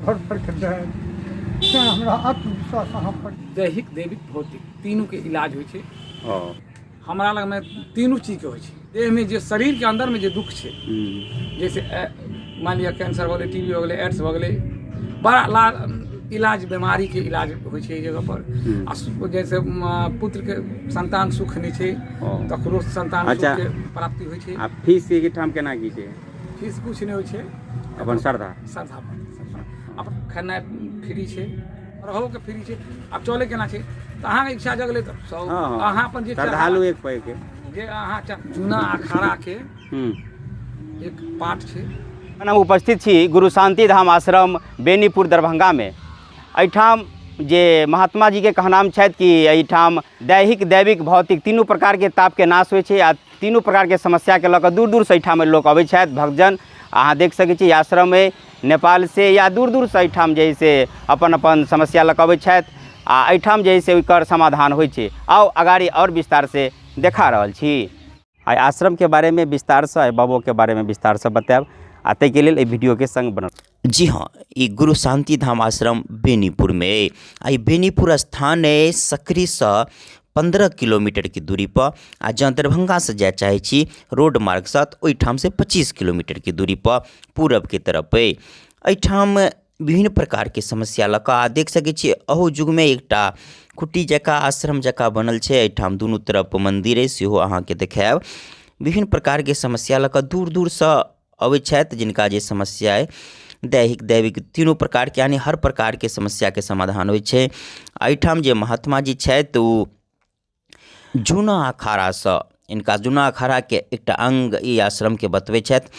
भरि भरिके देन। तेँ हमरा आत्मविश्वास अहाँ पर। दैहिक, दैविक, भौतिक तीनूके इलाज होइ छै। हमरा लगमे तीनू चीजके होइ छै। देहमे जे शरीरके अन्दरमे जे दुःख छै, जैसे मानि लिअ कैंसर भऽ गेलै, टी बी भऽ गेलै, एड्स भऽ गेलै, बड़ा ला इलाज बीमारीके इलाज होइ छै एहि जगहपर। आ जैसे पुत्रके संतान सुख नहि छै, तकरो संतान सुखके प्राप्ति होइ छै। आ फीस एहिठाम केना की छै? फीस किछु नहि होइ छै, अपन श्रद्धा। श्रद्धा अपन। खेनाइ फ्री छै, रहोके फ्री छै। आब चलै केना छै तऽ अहाँके इच्छा जगलै तऽ सब अहाँ अपन जे श्रद्धालु एक पैघ जे अहाँ जूना अखाड़ाके एक पार्ट छै। हम उपस्थित छी गुरु शांति धाम आश्रम बेनीपुर दरभंगामे। एहिठाम जे महात्मा जीके कहनाम छथि कि एहिठाम दैहिक, दैविक, भौतिक तीनू प्रकारके तापके नाश होइ छै आ तीनू प्रकारके समस्याके लऽ कऽ दूर दूरसँ एहिठाम लोक अबै छथि भक्तजन। अहाँ देख सकै छी आश्रम नेपालसँ या दूर दूरसँ एहिठाम जे है से अपन अपन समस्या लऽ कऽ अबै छथि आ एहिठाम जे है से ओकर समाधान होइ छै। आउ अगाड़ी आओर विस्तारसँ देखा रहल छी। आइ आश्रमके बारेमे विस्तारसँ, आइ बाबोके बारेमे विस्तारसँ बतायब आ ताहिके लेल एहि वीडियोके सङ्ग बनल। जी हाँ, ई गुरु शांति धाम आश्रम बेनीपुरमे अइ आ ई बेनीपुर स्थान अइ सकरीसँ 15 किलोमीटरके दूरीपर आ जँ दरभंगासँ जाय चाहै छी रोड मार्गसँ तऽ ओहिठामसँ 25 किलोमीटरके दूरीपर पूरबके तरफ अइ। एहिठाम विभिन्न प्रकारके समस्या लऽ कऽ आ देख सकै छियै अहू युगमे एकटा कुटी जकाँ आश्रम जकाँ बनल छै। एहिठाम दुनू तरफ मन्दिर अइ सेहो अहाँके देखायब। विभिन्न प्रकारके समस्या लऽ कऽ दूर दूरसँ अबै छथि जिनका जे समस्या अइ दैहिक, दैविक तीनू प्रकारके यानि हर प्रकारके समस्याके समाधान होइ छै। एहिठाम जे महात्मा जी छथि ओ जूना अखाड़ासँ, इनका जूना अखाड़ाके एकटा अङ्ग ई आश्रमके बतबै छथि।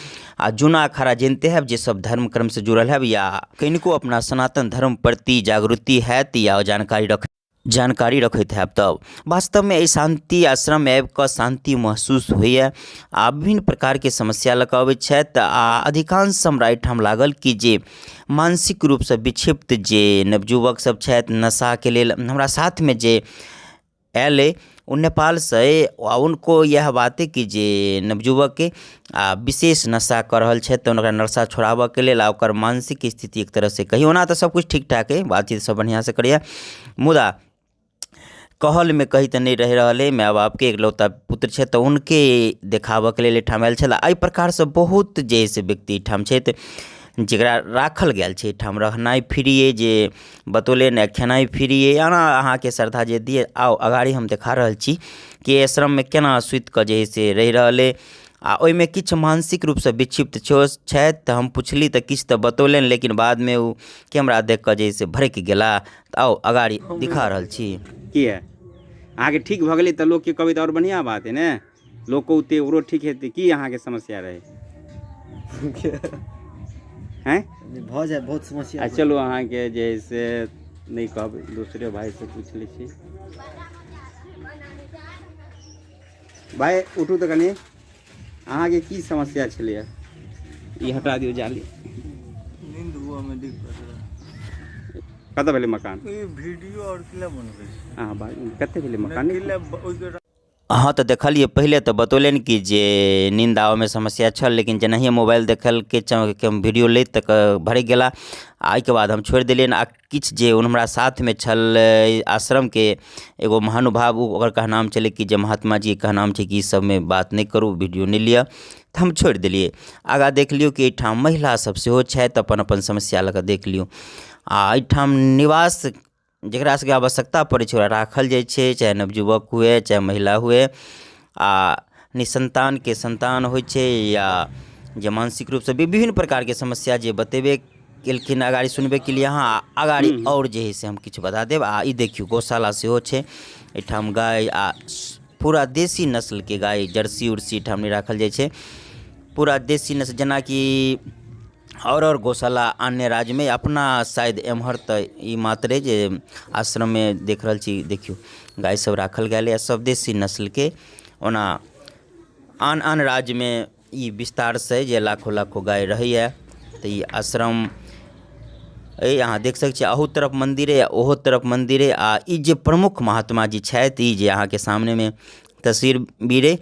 आ जूना अखाड़ा जनिते हैब जे सब धर्म कर्मसँ जुड़ल हैब या कनिको अपना सनातन धर्म प्रति जागृति हैत या जानकारी रखैत हैब तब वास्तवमे एहि शान्ति आश्रममे आबि कऽ शान्ति महसूस होइए आ विभिन्न प्रकारके समस्या लऽ कऽ अबै छथि। आ अधिकांश हमरा एहिठाम लागल कि जे मानसिक रूपसँ विक्षिप्त जे नवयुवक सब छथि नशाके लेल हमरा साथमे जे आयल अइ ओ नेपालसँ अइ आ हुनको इएह बात अइ कि जे नवयुवकके आ विशेष नशा कऽ रहल छथि तऽ हुनका नशा छोड़ाबऽके लेल आ ओकर मानसिक स्थिति एक तरहसँ कही ओना तऽ सबकिछु ठीक ठाक अइ, बातचीत सब बढ़िआँसँ करैए, मुदा कहलमे कही तऽ नहि रहि रहल अइ। माय बापके एकलौता पुत्र छथि तऽ हुनके देखाबऽके लेल एहिठाम आयल छलाह। एहि प्रकारसँ बहुत जे अइ से व्यक्ति एहिठाम छथि जकरा राखल गेल छै। एहिठाम रहनाइ फ्री अइ जे बतौलनि आ खेनाइ फ्री अइ। एना अहाँके श्रद्धा जे दिअ। आउ अगाड़ी हम देखा रहल छी कि आश्रममे केना सुतिकऽ जे हइ से रहि रहल अइ आ ओहिमे किछु मानसिक रूपसँ विक्षिप्त सेहो छथि तऽ हम पुछली तऽ किछु तऽ बतौलनि, लेकिन बादमे ओ कैमरा देखि कऽ जे हइ से भड़कि गेला। तऽ आउ अगाड़ी दिखा रहल छी। किए अहाँके ठीक भऽ गेलै तऽ लोकके कहबै तऽ आओर बढ़िआँ बात हइ ने, लोक औतै ओकरो ठीक हेतै। की अहाँके समस्या रहै? हैं भऽ जाए बहुत समस्या। आ चलू अहाँके जे हइ से नहि कहब, दोसरे भाइसँ पूछि लै छी। भाइ उठू तऽ कनि, अहाँके की समस्या छलैए? ई हटा दियौ जाली। नींद हुअमे दिक्कत रहै। कतऽ भेलै मकान? ई वीडियो आओर किला बनबै छै। अहाँ बाजू, कते भेलै मकान? किला ओहिके। अहाँ तऽ देखलियै पहिले तऽ बतौलनि कि जे नीन्द आबऽमे समस्या छल, लेकिन जेनाहिए मोबाइल देखलकै वीडियो लैत तऽ भड़कि गेला आ एहिके बाद हम छोड़ि देलियनि। आ किछु जे हमरा साथमे छल आश्रमके एगो महानुभाव, ओ ओकर कहनाम छलै कि जे महात्मा जीके कहनाम छै कि ई सबमे बात नहि करू, वीडियो नहि लिअ, तऽ हम छोड़ि देलियै। आगाँ देख लियौ कि एहिठाम महिला सब सेहो छथि अपन अपन समस्या लऽ कऽ देख लियौ। आ एहिठाम निवास जकरा सबके आवश्यकता पड़ै छै ओकरा राखल जाइ छै, चाहे नवयुवक हुए चाहे महिला हुए। आ निसन्तानके सन्तान होइ छै या जे मानसिक रूपसँ विभिन्न प्रकारके समस्या जे बतेबे केलखिन अगाड़ी सुनबे केलियै अहाँ। अगाड़ी आओर जे हइ से हम किछु बता देब। आ ई देखियौ गौशाला सेहो छै एहिठाम, गाय आ पूरा देशी नस्लके गाय, जर्सी उर्सी एहिठाम नहि राखल जाइ छै, पूरा देशी नस्ल। जेनाकि आओर आओर गौशाला अन्य राज्यमे, अपना शायद एम्हर तऽ ई मात्रे जे आश्रममे देख रहल छी। देखियौ गाय सब राखल गेल यऽ सब देशी नस्लके। ओना आन आन राज्यमे ई विस्तारसँ जे लाखो लाखो गाय रहैए। तऽ ई आश्रम अइ, अहाँ देख सकै छी अहू तरफ मन्दिर अइ आ ओहो तरफ मन्दिर अइ। आ ई जे प्रमुख महात्मा जी छथि, ई जे अहाँके सामनेमे तस्वीर अइ,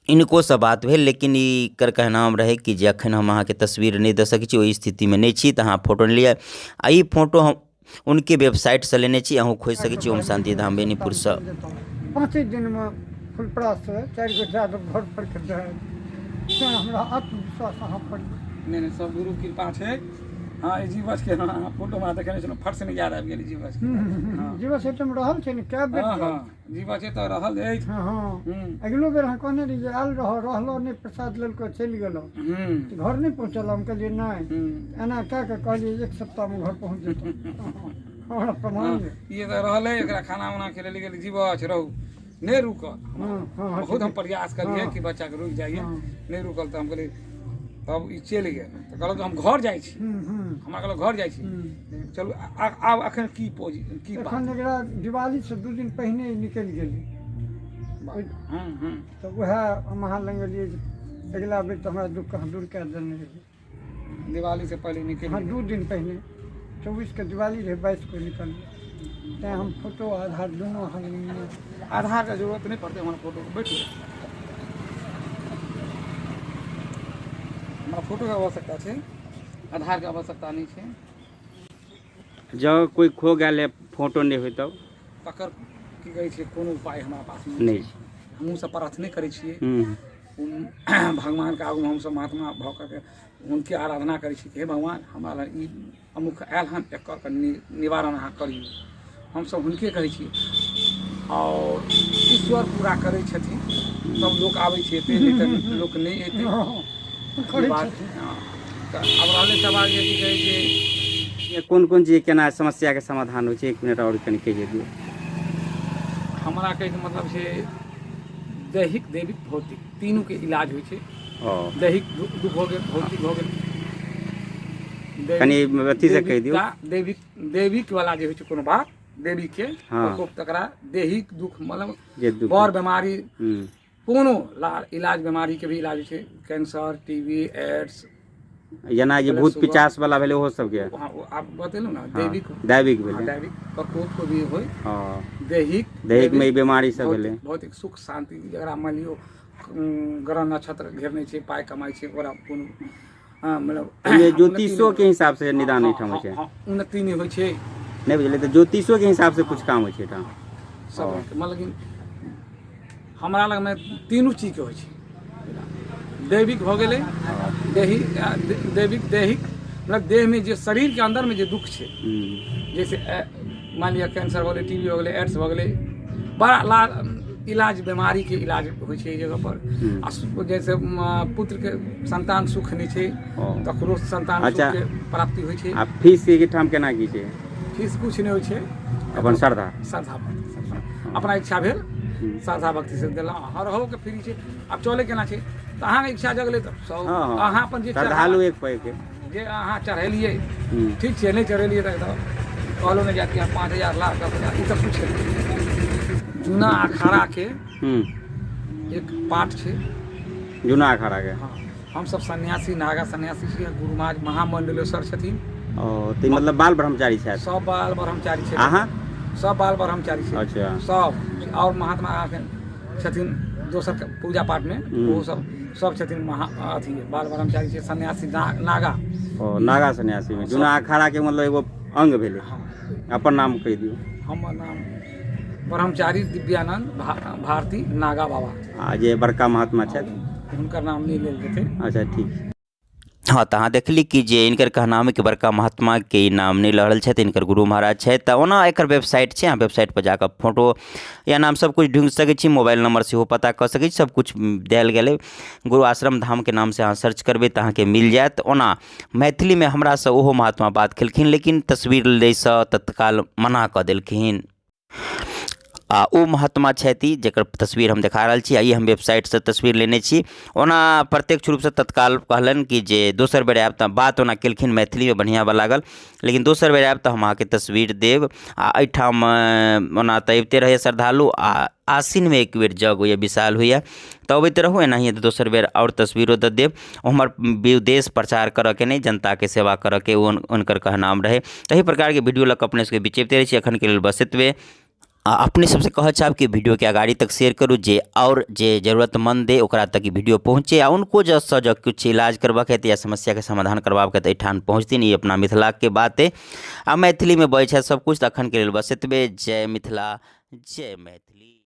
हिनकोसँ बात भेल, लेकिन एकर कहनाम रहै कि जे एखन हम अहाँके तस्वीर नहि दऽ सकै छी, ओहि स्थितिमे नहि छी, तऽ अहाँ फोटो नहि लिअ। आ ई फोटो हम हुनके वेबसाइटसँ लेने छी, अहूँ खोजि सकै छी ओम शान्ति धाम बेनीपुरसँ। 5 दिनमे फुलपराससँ 4 गो यादव घर पर के दए तेँ हमरा आत्मविश्वास अहाँ पर। नहि नहि, सब गुरु कृपा छै। हँ, ई जीवछके हँ फोटो हमरा देखने छलहुँ, फट से नहि याद आबि गेल जीवछ। हँ, जीवछ एहिठाम रहल छै ने कए बेर। हँ हँ, जीवछ तऽ रहल अछि। हँ हँ, अगिलो बेर अहाँ कहने रहियै जे आयल रह, रहलो नहि, प्रसाद लेलको चलि गेलो, घर नहि पहुँचल। हम कहलियै नहि, एना कए कऽ कहलियै 1 सप्ताहमे घर पहुँच जेतौ, हमरा प्रमाण यऽ। ई तऽ रहलै, एकरा खाना उना खिलेली गेल। जीवछ रहू, नहि रुकल। बहुत हम प्रयास करियै कि बच्चाके रुकि जाइए, नहि रुकल। तऽ हम कहलियै तब ई चलि गेल, तऽ कहलक हम घर जाइ छी। हमरा कहलक घर जाइ छी, चलू। आब एखन की पोज की बात? एखन एकरा दिवालीसँ 2 दिन पहिने निकलि गेलै, तऽ उएह हम अहाँ लग एलियै जे अगिला बेर तऽ हमरा दुःख अहाँ दूर कए देने रहियै। दिवालीसँ पहिले निकलि? हँ, 2 दिन पहिने, 24के दिवाली रहै, 22 को निकललै। तैँ हम फोटो आधार दुनू अहाँ लग नेने। आधारके जरूरत नहि पड़तै हमरा फोटोके। बैठू, हमरा फोटोके आवश्यकता छै, आधारके आवश्यकता नहि छै। जँ कोइ खो गेल है, फोटो नहि होय तब? तकर की कहै छै, कोनो उपाय हमरा पास नहि छै। हमहूँ सब प्रार्थने करै छियै भगवानके आगूमे। हमसब महात्मा भऽ करके हुनके आराधना करै छी, हे भगवान, हमरा लग ई अमुक आयल हन, एकर कनि निवारण अहाँ करियौ। हमसब हुनके कहै छी आओर ईश्वर पूरा करै छथिन। तब लोक आबै छै एते, नहि तऽ लोक नहि एतै। करै बात छथिन। हँ, तऽ आब रहलै सवाल जे की कहै छै, कोन कोन चीज केना समस्याके समाधान होइ छै, 1 मिनट आओर कनि कहि दियौ। हमरा कहैके मतलब छै, दैहिक, दैविक, भौतिक तीनूके इलाज होइ छै। ओ दैहिक दुख हो गेल, भौतिक हो गेल। कनि अथीसँ कहि दियौ। दैविक, दैविक वाला जे होइ छै कोनो बात देवी के प्रकोप, तकरा दैहिक दुख मतलब जे दुख बड़ बीमारी, कोनो इलाज, बीमारी के भी इलाज होइ छै, कैंसर, टीबी, एड्स। जेना जे भूत सुगर। पिचास वाला भेलै, ओहो सबके? हँ, ओ आब बतेलहुँ ने, दैविक। दैविक हँ, भेलै। दैविक प्रकोप को भी होइ। दैहिक। दैहिक मे ई बीमारी सब भेलै। भौतिक सुख शान्ति, जकरा मानि लियौ ग्रह नक्षत्र घेरने छै, पाइ कमाइ छै, ओकरा कोनो मतलब ओहिमे ज्योतिषो के हिसाब से निदान एहिठाम होइ छै? हँ, उन्नति नहि होइ छै। नहि बुझलियै, तऽ ज्योतिषो के हिसाब से कुछ काम होइ छै एहिठाम? सब रङ्गके, मतलब कि हमरा लगमे तीनू चीजके होइ छै। दैविक भऽ गेलै, देही, दैविक, दैहिक, मतलब देहमे जे शरीरके अन्दरमे जे दुख छै, जैसे मानि लिअ कैंसर भऽ गेलै, टीबी भऽ गेलै, एड्स भऽ गेलै, बड़ा ला इलाज, बीमारीके इलाज होइ छै एहि जगहपर। आ जैसे पुत्रके संतान सुख नहि छै, तकरो संतान सुखके प्राप्ति होइ छै। आ फीस एहिठाम केना की छै? फीस किछु नहि होइ छै। अपन श्रद्धा। श्रद्धा भक्ति, श्रद्धा। अपना इच्छा भेल, श्रद्धा भक्ति से देलहुँ। हर हो के फ्री छै। आब चले केना छै, तऽ अहाँके इच्छा जगलै तऽ सब अहाँ अपन जे श्रद्धालु एक पैघ के जे अहाँ चढ़ेलियै ठीक छै, नहि चढ़ेलियै तऽ कहलो नहि जायत कि अहाँ 5000, लाख, 10,000, ई सब किछु नहि। जूना अखाड़ाके एक पाठ छै। जूना अखाड़ा के? हँ, हमसब सन्यासी, नागा सन्यासी छी। गुरु महाराज महामंडलेश्वर छथिन। ओ तऽ ई मतलब बाल ब्रह्मचारी छथि? सब बाल ब्रह्मचारी छै। अहाँ? सब बाल ब्रह्मचारी छै। सब आओर महात्मा अहाँके छथिन दोसर पूजा पाठमे, ओहो सब सब छथिन महा अथी बाल ब्रह्मचारी छै, सन्यासी नागा। ओ नागा सन्यासी मे जूना अखाड़ा के मतलब एगो अंग भेलै। हँ। अपन नाम कहि दियौ। हमर नाम ब्रह्मचारी दिव्यानंद भारती नागा बाबा। आ जे बड़का महात्मा छथि? हुनकर नाम नहि लेल जेतै। अच्छा, ठीक छै। हँ, तऽ अहाँ देखली कि जे हिनकर कहनाम कि बड़का महात्माके ई नाम नहि लऽ रहल छथि, हिनकर गुरु महाराज छथि। तऽ ओना एकर वेबसाइट छै, अहाँ वेबसाइटपर जा कऽ फोटो या नाम सब किछु ढूँढि सकै छी, मोबाइल नंबर सेहो पता कऽ सकै छी, सब किछु देल गेलै। गुरु आश्रम धामके नामसँ अहाँ सर्च करबै तऽ अहाँके मिल जायत। ओना मैथिलीमे हमरासँ ओहो महात्मा बात केलखिन, लेकिन तस्वीर लैसँ तत्काल मना कऽ देलखिन। आ ओ महात्मा छथि जकर तस्वीर हम देखा रहल छी, आ ई हम वेबसाइटसँ तस्वीर लेने छी। ओना प्रत्यक्ष रूपसँ तत्काल कहलनि कि जे दोसर बेर आयब तऽ बात ओना केलखिन मैथिलीमे, बढ़िआँ लागल, लेकिन दोसर बेर आयब तऽ हम अहाँके तस्वीर देब। आ एहिठाम ओना तऽ अबिते रहैए श्रद्धालु, आ आसिनमे एक बेर यज्ञ होइए, विशाल होइए, तऽ अबैत रहू एनाहिए, तऽ दोसर बेर आओर तस्वीरो दऽ देब। हमर उद्देश्य प्रचार करऽके नहि, जनताके सेवा करऽके हुनकर कहनाम रहै। एहि प्रकारके वीडियो लऽ कऽ अपने सबके बीच अबिते रहै छी। एखनके लेल बस एतबे। आ अपने सबसे कहऽ चाहब कि वीडियोके अगाड़ी तक शेयर करू, जे आओर जे जरूरतमंद अइ ओकरा तक ई वीडियो पहुँचे आ उनको जँ जँ किछु इलाज करबाक हेतै या समस्याके समाधान करबाक हेतै एहिठाम पहुँचथिन। ई अपना मिथिलाके बात अइ आ मैथिलीमे बजै छथि सबकिछु। तऽ एखनके लेल बस एतबे। जय मिथिला, जय मैथिली।